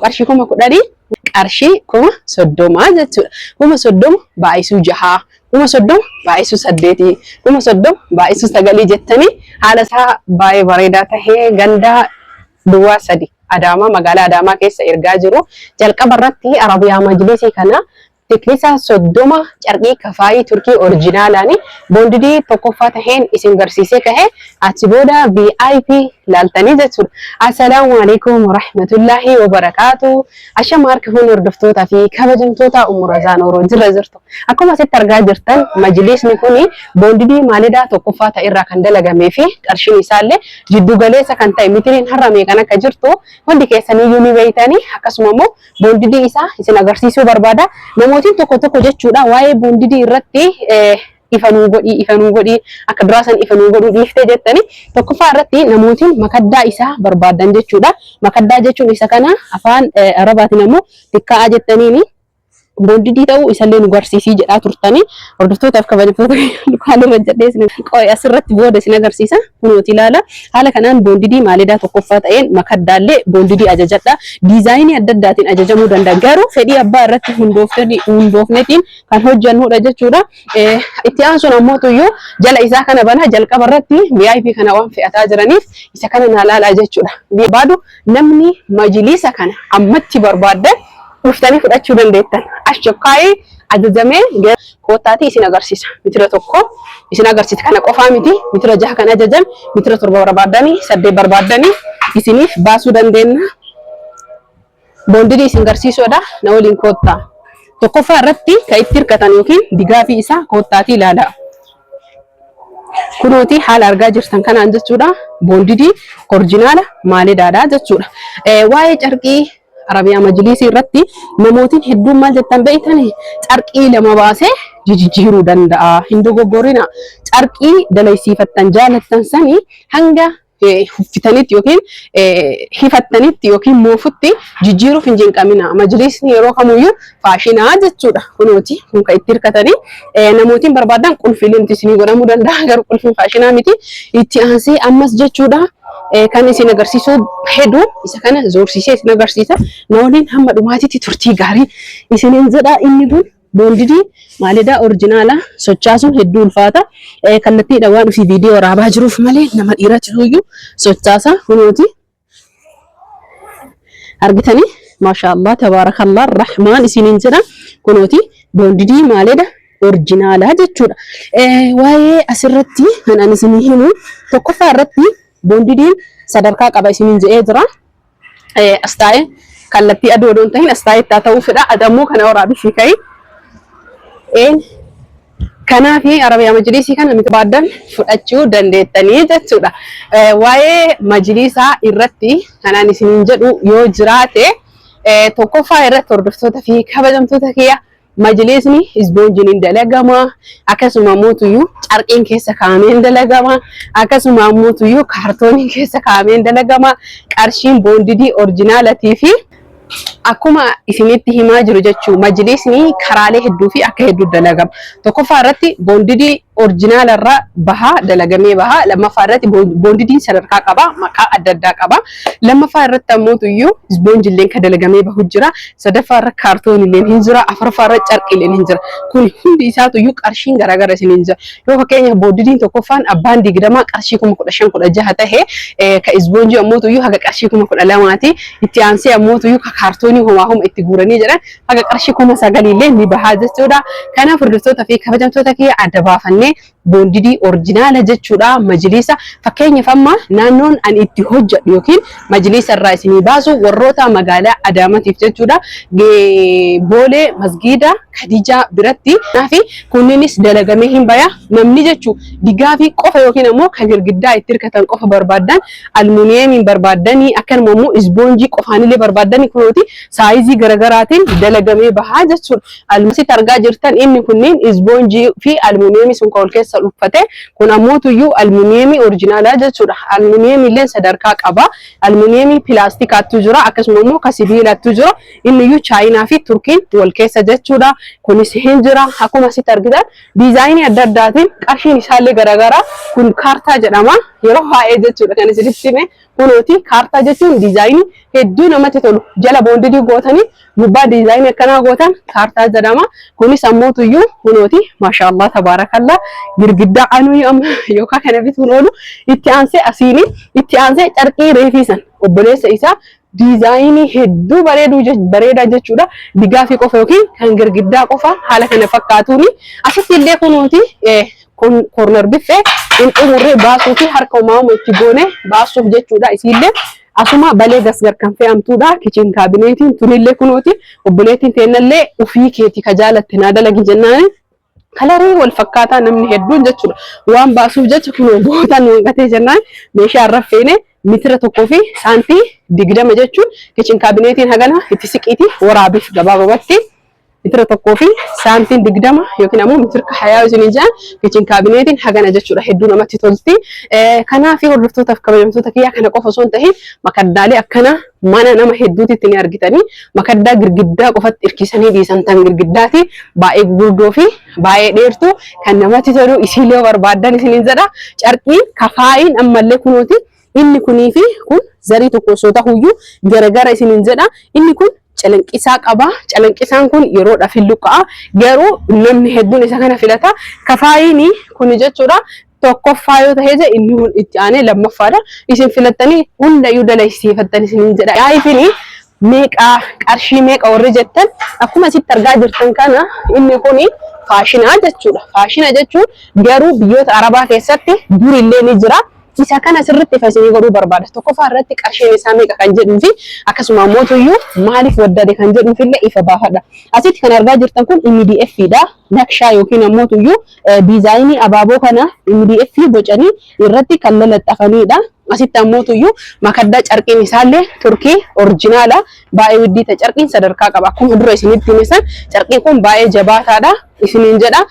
Qarshii 10,000 qarshii 30,000 jechuudha. 30,000 baay'isuu jahaa, 30,000 baay'isuu saddeetii, 30,000 baay'isuu sagalii jettanii haala isaa baay'ee bareedaa tahee ganda duwwaa 3 Adaamaa magaalaa Adaamaa keessa ergaa jiru. Jalqaba irratti Arabiyaa Majlisii kana Tiknisa 30 carqii kafaayii turkii orjinaalaani boondidii tokkoffaa taheen isin garsiisee kahe achi booda VIP laaltanii jechuudha. Assalaamu alaikum warahmatullaahi wabarakaatu. Ashama harka fuunni hordoftootaa fi kabajamtoota Ummu Razaan Oro jirra jirtu. Akkuma asitti argaa jirtan majliisni kuni boondidii maalidaa tokkoffaa ta'e irraa kan dalagamee fi qarshiin isaallee jiddu galeessa kan ta'e mitiriin har'a meeqan akka jirtu hundi keessaniyyuu ni beeytanii akkasuma immoo boondidii isaa isin agarsiisuu barbaada. Namootiin tokko tokko jechuudha waa'ee boondidii irratti ifa nuu godhii ifa nuu godhii akka duraa san ifa nuu godhuu dhiiftee jettani tokkoffaa irratti namootiin makaddaa isaa barbaadan jechuudha. Makaddaa jechuun isa kana afaan Arabaatiin ammoo tikkaa'aa jettaniini boondidii ta'uu isallee nu garsiisii jedhaa turtanii hordoftootaaf kabajamtoota dukaan irra jedhee isin qo'e asirratti booda isin agarsiisa. Kunooti ilaala. Haala kanaan boondidii maalidaa tokkoffaa ta'een makaddaallee boondidii ajajadha. Diizaayinii adda addaatiin ajajamuu danda'a. Garuu fedhii abbaa irratti hundoofnetiin kan hojjannudha jechuudha. Itti aansuun ammoo tuyyuu jala isaa kana bana jalqaba irratti VIP kana waan fe'ataa jiraniif isa kana naa laalaa jechuudha. Barbaadu namni majiliisa kana ammatti barbaaddan dhuftanii fudhachuu dandeettan. Ashokkaayee ajajamee koottaatii isin agarsiisa. Mitira 1 isin agarsiisa. Kana qofaa miti mitira 6 kan ajajame mitira 7 barbaaddanii 8 barbaaddanii isiniif baasuu dandeenya. Boondirii isin garsiisuudha na waliin koottaa. Tokkoffaa irratti kan itti hirkatan yookiin digaafii isaa koottaatii ilaalaa. Kunooti haala argaa jirtan kanaan jechuudha. Boondidii orjinaala maalidaadha jechuudha. Waa'ee carqii Arabiyaa Majliisii irratti namootiin hedduun maal jettan beektanii carqii lama baasee jijjiiruu danda'a. Hin dogoggorina. Carqii dalaysiifattan jaalattan sanii hanga huffitanitti yookiin hifattanitti yookiin moofutti jijjiiruuf hin jinqamina. Majliisni yeroo kamuyyuu faashinaa jechuudha. Kunooti kun kan itti hirkatanii namootiin barbaadan qulfiileen isinii godhamuu danda'a garuu qulfiin faashinaa miti. Itti aansee ammas jechuudha. Kan isin agarsiisuu hedu isa kana zoorsiisee isin agarsiisa. Na waliin hamma dhumaatitti turtii gaarii isiniin jedha. Inni kun boondidii maalidaa orjinaala sochaasuun hedduu ulfaata. Kallattiidha waan ofii viidiyoo waraabaa jiruuf malee nama dhiirachisuuyyuu sochaasa kunooti. Argitanii maashaallah tabaarakallah rahmaan isiniin jedha kunooti boondidii maalidha orjinaalaa jechuudha. Waa'ee asirratti kan ani isinii himu tokkoffaa irratti boondidiin sadarkaa qaba isiniin jedhee jira. As taa'ee kallattii aduu odoo hin tahin as taa'ee itti haa ta'uu fedha. Adammoo kana waraabisii ka'i. Kanaaf Arabiyaa Majliisii kana miti barbaaddan fudhachuu dandeettanii jechuudha. Waa'ee majliisaa irratti kanaan isiniin jedhu yoo jiraate tokkoffaa irratti hordoftoota fi kabajamtoota kiyya majliisni isboonjiin hin dalagama akkasuma mootuyyuu carqiin keessa kaa'amee hin dalagama akkasuma mootuyyuu kaartooniin keessa kaa'amee hin dalagama qarshiin boondidii orjinaalatii fi Akkuma isinitti himaa jiru jechuu majliisni karaalee hedduu fi akka hedduu dalagama. Tokkoffaa irratti boondidii orjinaala irra bahaa dalagamee bahaa. Lammaffaa irratti boondidiin sadarkaa qaba, maqaa adda addaa qaba. Lammaffaa irratti ammoo iyyuu isboonjilleen ka dalagamee bahu jira. Sadaffaa irra kaartoonilleen hin jira. Afuraffaa irra carqiilleen hin jira. Kun hundi isaatu iyyuu qarshiin garaagara isiniin jira. Yoo fakkeenyaaf boondidiin tokkoffaan abbaan 20 qarshii 15,000 16 tahe ka isboonjii ammoo iyyuu haga qarshii 12,000ti. Itti aansee ammoo iyyuu ka kaartoonii homaa homa itti guuranii jedhan haga qarshii 9,000 illee ni bahaa jechuudha. Kanaaf hordoftoota fi kabajamtoota kiyya adda baafannee boondidii orjinaala jechuudha majliisa fakkeenyaaf amma naannoon ani itti hojjedhu yookiin majliisa irraa isinii baasu warroota magaalaa Adaamatiif jechuudha Boolee masgiida Kadijaa biratti fi kunniinis dalagamee hin baya namni jechuu digaafii qofa yookiin ammoo kan girgiddaa itti hirkatan qofa barbaaddan almuuniyeemiin barbaaddanii akkanuma immoo isboonjii qofaanillee barbaaddanii kunooti saayizii garagaraatiin dalagamee bahaa jechuudha. Almasitti argaa jirtan inni kunniin isboonjii fi almuuniyeemii sun kan wal keessa uffate kun ammootuyyuu almuuniyeemii orijinaalaa jechuudha. Almuuniyeemii illee sadarkaa qaba. Almuuniyeemii pilaastikaattu jira akkasuma immoo ka sibiilattu jira. Inni iyyuu Chaayinaa fi Turkiin wal keessa jechuudha. Kunis hin jira. Akkuma asitti argitan diizaayinii adda addaatiin qarshiin isaallee garaagaraa. Kun kaartaa jedhama. Yeroo baay'ee jechuudha kan isinitti hime. Kunooti kaartaa jechuun diizaayinii hedduu namatti tolu. Jala boondidii gootanii gubbaa diizaayinii akkanaa gootan kaartaa jedhama. Kunis ammootuyyuu kunooti maashaallah tabaarakallaa girgiddaa anuu amma yookaan kana bituun oolu. Itti aansee asiini itti aansee carqii reefii san obboleessa isaa diizaayinii hedduu bareeduu bareedaa jechuudha. Digaafii qofa yookiin kan girgiddaa qofa haala kana fakkaatuuni. Asitti illee kunooti koornar biffee hin xumurree baasuu fi harka umaamuma itti goone baasuuf jechuudha. Isiillee asuma balee gasgar kan fe'amtuudha. Kichin kaabineetiin tunillee kunooti obboleettiin teennallee ufii keeti ka jaalatte naa dalagi jennaani. Kalarii wal fakkaataa namni hedduun jechuudha. Waan baasuuf jecha kunoo gootaan nu hanqatee jennaan meeshaa irra feene mitira 1 fi saantii 20 jechuun kitchen kaabineetiin hagana itti siqiiti waraabiif gabaabumatti mitira 1 fi saantiin 20 yookiin ammoo mitira hayaa isin jedhan kitchen kaabineetiin hagana jechuudha. Hedduu namatti tolti. Kanaaf hordoftootaaf kabajamtoota kiyyaa, kana qofa osoo hin tahin makaddaalee akkana mana nama hedduutitti ni argitanii. Makaddaa girgiddaa qofatti hirkisanii dhiisan tan girgiddaati baay'ee gurguddoo fi baay'ee dheertu kan namatti tolu isiilee barbaaddan isiniin jedha. Carqiin kafaa'iin ammallee kunooti, inni kunii fi kun zarii tokko osoo tahuyyuu garagara isiniin jedha. Inni kun calanqisaa qaba. Calanqisaan kun yeroodhaaf hin luqqa'a. Garuu namni hedduun isa kana filata. Kafaayiin kuni jechuudha. Tokkoffaa yoo ta'e je inni kun itti aanee lammaffaadha. Isin filattanii hundayyuu dalaysiifattan isiniin jedha. Yaa'ifini meeqa, qarshii meeqa warri jettan, akkuma asitti argaa jirtan kana inni kuni faashinaa jechuudha. Faashina jechuun garuu biyyoota Arabaa keessatti durillee ni jira. Isa kana sirriitti ifa isinii godhuu barbaada. Tokkoffaa irratti qarshiin isaa meeqa kan jedhuu fi akkasuma mootuyyuu maaliif waddade kan jedhuuf illee ifa baafadha. Asitti kan argaa jirtan kun MDF dha. Naqshaa yookiin ammoo tuyyuu diizaayinii abaaboo kana MDF bocanii irratti kan lalaxafanidha. Asitti ammoo tuyyuu makaddaa carqiin isaallee Turkii orjinaala, baay'ee widdii ta'e, carqiin sadarkaa qaba. Akkuma dura isinitti hime san carqiin kun baay'ee jabaataadha isiniin jedha.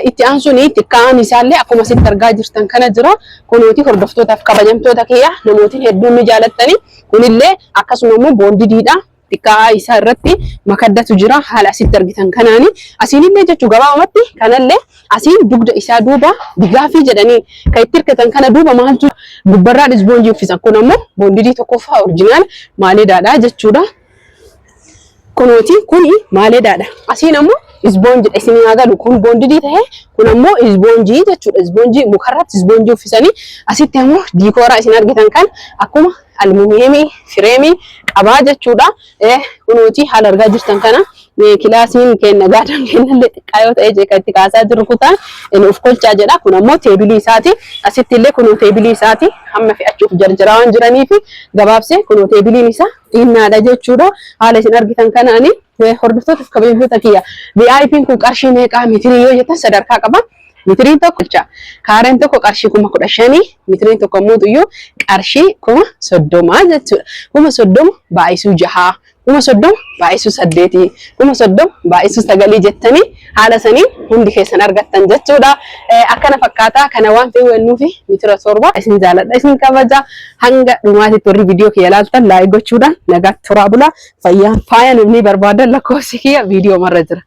Itti aansuun xiqqaan isaallee akkuma asitti argaa jirtan kana jira. Kunuuti hordoftootaaf kabajamtoota kiyya, namootiin hedduun ni jaalattani. Kunillee akkasuma immoo boondidiidha. Xiqqaa isaa irratti makaddatu jira haala asitti argitan kanaani. Asiinillee jechuu gabaabumatti kanallee asiin dugda isaa duuba digaafii jedhanii kan itti hirkatan kana duuba maaltu gubbarraan isboonjii uffisan. Kun ammoo boondidii tokkoffaa original maaleedaadha jechuudha. Kunuuti kuni maaleedaadha. Asiin ammoo isboonjidha, isin haa galu. Kun boondidii ta'ee kun ammoo isboonjii jechuudha. Isboonjii mukarratti isboonjii uffisanii asitti ammoo diikooraa isin argitan kan akkuma almuuniyeemii fireemii qabaa jechuudha. Kunuuti haala argaa jirtan kana kilaasiin kenna gaadaan kennallee xiqqaa yoo ta'e kan itti kaasaa jirru kutaan inni of kolchaa jedha. Kun ammoo teebilii isaati. Asitti illee kunoo teebilii isaati. Hamma fe'achuuf jarjaraa waan jiraniif gabaabsee kunoo teebiliin isaa xinnaadha jechuudha. Haala isin argitan kanaani, hordoftootaaf kabajamtoota kiyya. VIP'n kun qarshii meeqaa mitirii yoo jettan sadarkaa qaba. Mitiriin tokko kaareen tokko qarshii 15,000, mitiriin tokko ammoo iyyuu qarshii 30,000 jechuudha. 30,000 baay'isuu jahaa, 30,000 baay'isuu saddeetii, 30,000 baay'isuu sagalii jettanii haala saniin hundi keessan argattan jechuudha. Akkana fakkaataa kana waan fe'uuf fi mitira 7. Isin jaaladha, isin kabaja. Hanga dhumaatitti warri viidiyoo kiyya ilaaltan like gochuudhaan nagaatti turaa bulaa. Fayyaan faaya namni barbaadan lakkoofsi kiyya viidiyoo marra jira.